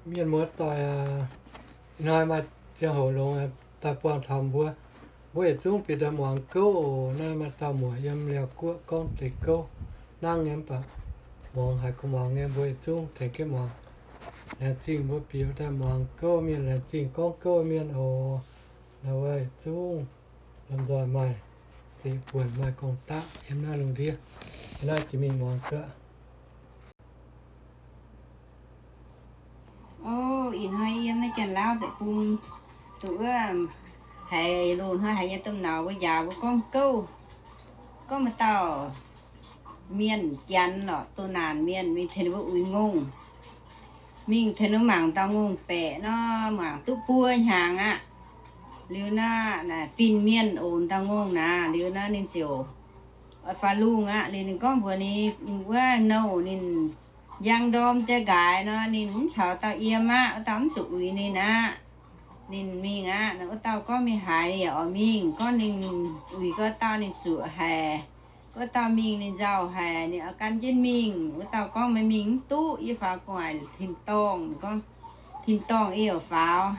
Mienh muoz-doic, ih hnoi maaih ziangh hoc longx daaih buangh taux mbuo. Mbuo yietc zungv bieqc daaih muangx gouv oc. Naaiv maaih dauh muoc yiem Liaauc Guoqv gorngv deix gouv nangv nyei mv baac muangx haiz kungx muangx nyei, mbuo yietc zungv tengx jienv muangx. Laengz zingh mbuo bieqc daaih muangx gouv mienh, laengz zingh gorngv gouv mienh oc. Naaiv wuov yietc zungv lomh nzoih maaih ziex buonc maaih gong-daqv yiem naaiv lungh ndiev. Naaiv jiex mingh muangx gaax. O, ih hnoi yiem naaiv Janx-Lauv deic-bung, dongh wuov haiz loz-hnoi haiz nyei domh nauz mbuo njaaux mbuo gorngv gouv, gorngv maaih dauh mienh, Janx lorqc, doh naanc mienh, mingh tengx ninh mbuo uix ngongh. Mingh tengx ninh mbuo mangc dauh ngongh baeqc nor, mangc duqv buo hnyangx aqv. Liuz naaiv, naaic fin-mienh oc, dauh ngongh naaic. Liuz naaiv ninh ziouc faaux lungh aqv. Liuz ninh gorngv mbuox ninh wuov nouh, ninh njang ndorm jaa nqaaix nor, ninh mv caux dauh yiem aqv. Wuov dauh mv zuqc uix ninh aqv. Ninh mingh aqv. Wuov dauh gorngv mingh haaix yaac oix mingh. Gorngv ninh uix gorx dauh ninh zuqc haic. Gorx dauh mingh ninh nzauh haic, ninh oix gan jienv mingh. Wuov dauh gorngv, meih mingh mv duqv, yie faaux gu'nguaaic tin-dorngh. Gorngv, tin-dorngh yie yaac faaux,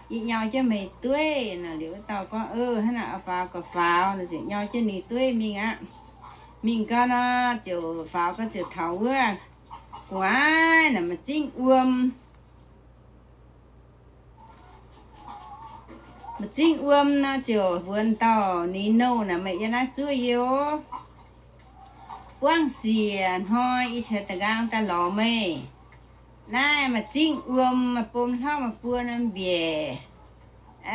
yie nyau jienv meih dueiv. Liuz wuov dauh gorngv, ov, hnangv naaic oix faaux gauh faaux. Ziouc nyau jienv ninh dueiv mingh aqv. Mingh gau nor, ziouc faaux gau ziouc taux wuov gu'nguaaic naaic maaih zingv wuom. Maaih zingv wuom nor, ziouc mbuox dauh ninh nouh naaic, meih yiem naaiv zuov yie oc. Buangv siec hnoi yie ceix da'nqaang daaih lorz meih. Naaiv maaih zingv wuom, maaih bom hlauv, maaih buo norm mbiaec.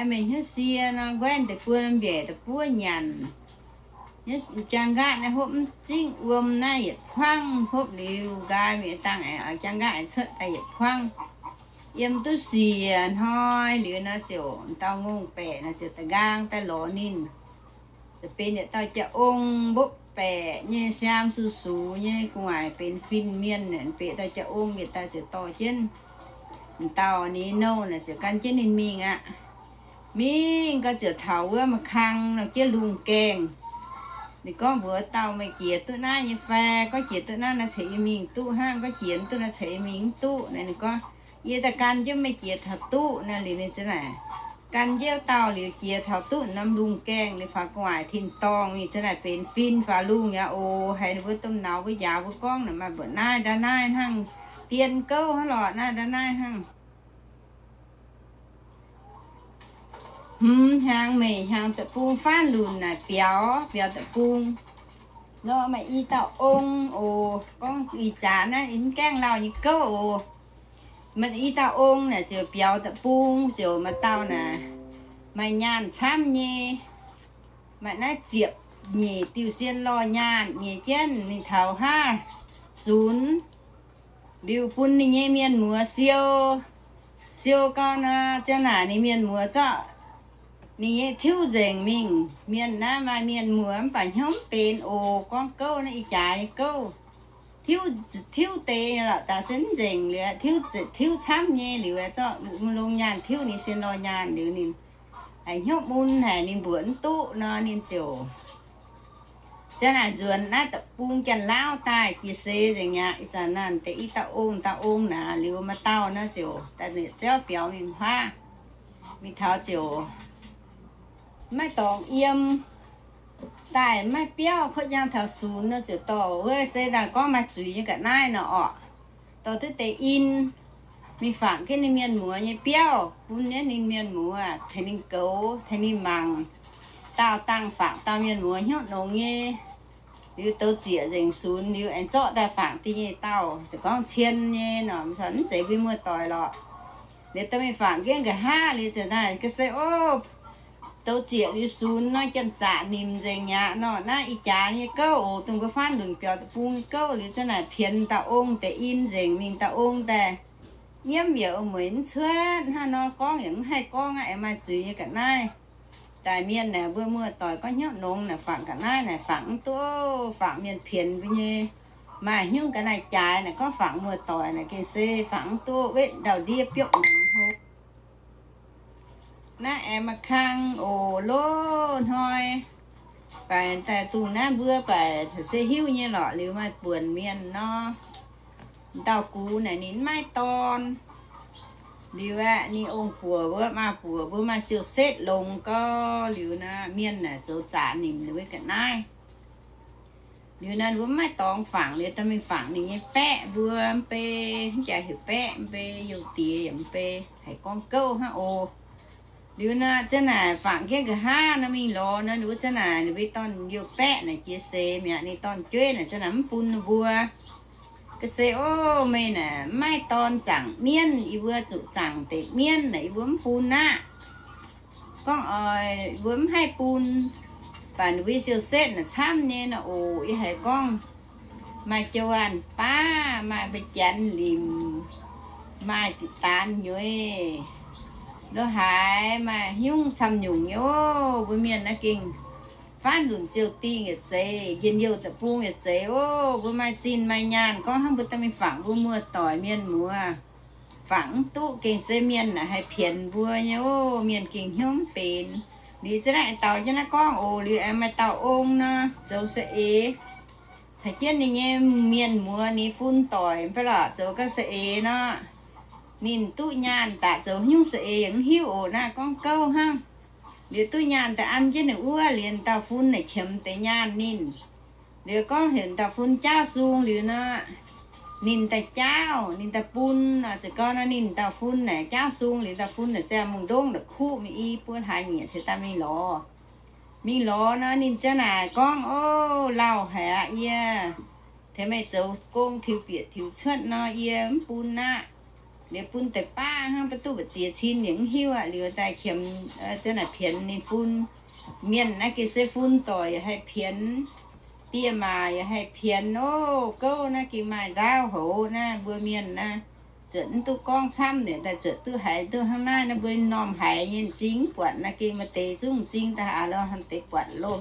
Meih hnyouv sie nor, nquaaiv deix buo norm mbiaec da'buov nyanc. Jaa nqaatv naaiv hopv mv zingv wuom naaiv yietc kuangv, hopv liuz nqaai mingh dangh aengx jaa nqaatv aengx cuotv daaih yietc kuangv. Yiem duqv siec hnoi liuz nor, ziouc dauh ngongh baeqc naaic ziouc da'nqaang daaih lorz ninh. Benx yietc dauh jaa-ong mbopv baeqc nyei, siaam sux-sux nyei, gu'nguaaic benx fin-mienh. Benx dauh jaa-ong yietc dauh ziouc dorh jienv dauh ninh nouh naaic ziouc gan jienv ninh mingh aqv. Mingh gau ziouc taux wuov ma'kang nor, jiex lungh gaengh. Ninh gorngv mbuox dauh, meih jiex duqv naaiv nyei fai? Gorngv jiex duqv naaiv nor ceix yie mingh duqv hnangv. Gorngv jiex mv duqv nor ceix yie mingh mv duqv. Naaiv ninh gorngv, yie daaih gan jienv meih jiex taux duqv. Naaiv liuz ninh ziouc naaic gan jienv dauh liuz jiex taux duqv norm lungh gaengh liuz faaux gu'nguaaic tin-dorngh. Ninh ziouc naaic benx fin faaux lungh aqv oc. Haiz ninh mbuo domh nauz mbuo njaaux mbuo gorngv naaic maaih mbuoqc naaiv nda'naaiv hnangv, dien gouv hnangv lorqc, naaiv nda'naaiv hnangv. Hmz hnyangx meic hnyangx deic-bung faanv lunc naaic biaux, biaux deic-bung nor maaih i dauh ong oc. Gorngv ih jaax naaiv mv gaengh lauh nyei gouv oc. Maaih i dauh ong naaic ziouc biaux deic-bung ziouc maaih dauh naaic maaih nyaanh camv nyei, maaih naaiv ziepc nyeic diuh sien lorh nyaanh nyei jienv. Ninh taux haav sunx liuz bun ninh nyei mienh muoz siou. Siou gau nor, ziang naaic ninh mienh muoz zorqv ninh nyei tiuv nzengc mingh. Mienh naaiv maaih mienh muoz mv baac hnyouv mv benx oc. Gorngv gouv naaiv ih jaax nyei gouv, tiuv deix lorqc, daaih se mv nzengc liuz, tiuv camv nyei liuz, zorqv longx nyaanh tiuv ninh sien lorh nyaanh liuz, ninh haiz hnyouv mun haic, ninh mbuoqc mv duqv nor, ninh ziouc ziang naaic nzuonx naaiv deic-bung Janx-Lauv daaih jiex seix nzengc aqv. Ih zanc naaic deix i dauh ong, dauh ong naaic liuz maaih dauh naaiv ziouc daaih ziouc biaux mingh huaav. Mingh taux ziouc maiv dorngx yiem, daaih maiv biauv, kuotv nyaanh taux sunx nor ziouc dorh wuov se daaih gorngv maaih zuiz nyei ga'naaiv nor orqc, dorh duqv deix in mingh fangx jienv ninh mienh muoz nyei biauv, bun jienv ninh mienh muoz tengx ninh goux, tengx ninh mangc. Daauh dangh fangx dauh mienh muoz hnyouv nongx nyei. Liuz douz zieqc nzengc sunx liuz aengx zorqv daaih fangx da'nyeic dauh, ziouc gorngv cien nyei nor, mv zeiz mbuo muoz-doic lorqc. Liuz dorh mingh fangx jienv nqa'haav liuz ziouc naaic ga'sie, o, douz zieqc liuz sunx nor, janx-zaqc nimc nzengc aqv nor. Naaiv ih jaax nyei gouv oc, dongh mbuo faanv lunc biaux deic-bung nyei gouv. Liuz ziouc naaic pienx dauh ong deix in nzengc mingh, dauh ong daaih nyiemv yaac mueic mv cuotv hnangv nor, gorngv yaac mv haih gorngv aqv, aengx maaih zuiz nyei ga'naaiv. Daaih mienh naaic mbuo muoz-doic gorngv hnyouv nongx naaic fangx ga'naaiv naaic fangx mv duqv, fangx mienh pienx mbuo nyei. Maaih hnyouv ga'naaiv jaaix naaic gorngv fangx muoz-doic naaic gengh se fangx mv duqv, wetv ndau-ndiev biopv nongx hlo. Naaiv aengx maaih kang oc, loz-hnoi baac daaih dungh naaiv mbuo baac se hiuv nyei lorqc. Liuz maaih buonc mienh nor, dauh gux naaic ninh maiv dorn. Liuz aeqv, ninh ong-buoc wuov, maa-buoc mbuo maaih siou-setv longx gau. Liuz naaic mienh naaic zoux zaqc nimc liuz wuov ga'naaiv. Liuz naaic mbuo mv maaih dorngx fangx, liuz dorh mingh fangx ninh nyei baeqv mbuo mv bei, haaix jaax heuc baeqv mv bei, youh diex yaac mv bei, haiz gorngv gouv hnangv oc. Liuz naaic ziang naaic fangx jienv nqa'haav nor mingh lorz nor, ninh mbuo ziang naaic ninh mbuo dorn-youh baeqv naaic jiex seix mi'aqv, ninh dorn-jueiv naaic ziang naaic mv bun ninh mbuo. Ga'sie ov, meih naaic mv maaih dorn zaangc mienv, yie mbuo zuqc zaangc deix mienv naaic yie mbuo mv bun aqv. Gorngv oix mbuo mv haih bun, baac ninh mbuo siou-setv naaic camv nyei nor oc. Yie haiz gorngv maaih jouv-an baav, maaih mbu'janx limc, maaih diqc daanx nyueiz, lo haaix maaih haaix nyungc camv nyungc nyei ov. Mbuo mienh naaiv gengh faanv lunc ziouc dingh yietc zeiz, njien-youh deic-bung yietc zeiz ov. Mbuo maaih zinh maaih nyaanh gorngv hnangv mbuo dorh mingh fangx mbuo muoz-doic mienh muoz, fangx mv duqv gengh se mienh naaic haih pienx mbuo nyei ov. Mienh gengh hnyouv mv benx. Liuz za'naaiv daux jienv naaiv gorngv oc, liuz aengx maaih dauh ong nor zoux saeng-eix caux jienv ninh nyei mienh muoz ninh fun doic mv baac lorqc zoux gau saeng-eix nor, ninh duqv nyaanh daaih zoux haaix nyungc saeng-eix yaac mv hiuv oc. Naaiv gorngv gouv hnangv. Liuz duqv nyaanh daaih an jienv ninh wuov, liuz dauh fun naaic qiemx deix nyaanh ninh. Liuz gorngv heuc dauh fun jaauv sung liuz nor, ninh daaih jaauv, ninh daaih bun. Ziouc gorngv nor ninh dauh fun naaic jaauv sung liuz, dauh fun naaic ziangh mungh ndongv naaic kuqv mingh i buo hlaax nyieqc ceix daaih mingh lorz. Mingh lorz nor ninh ziang naaic gorngv, Ov, lauh haic aqv. Yie tengx meih zoux gong tiux bieqc tiux cuotv nor yie mv bun aqv. Liuz bun deix baav hnangv, mv duqv mbu'ziex cin yaac mv hiuv aqv. Liuz daaih qiemx, ziang naaic pienx ninh fun. Mienh naaiv gengh se fun doic yaac haih pienx, diex maac yaac haih pienx ov. Gouv naaiv gengh maaih ndaauv hoz naaiv, mbuo mienh naaiv zuotc mv duqv gorngv camv, liuz daaih zuotc duqv haiz duqv hnangv naaiv. Naaiv mbuo m'normh haiz nyei m'zing mv buatc, naaiv gengh maaih deix zungv m'zing daaih aqv lorh, hnangv deix buatc loh.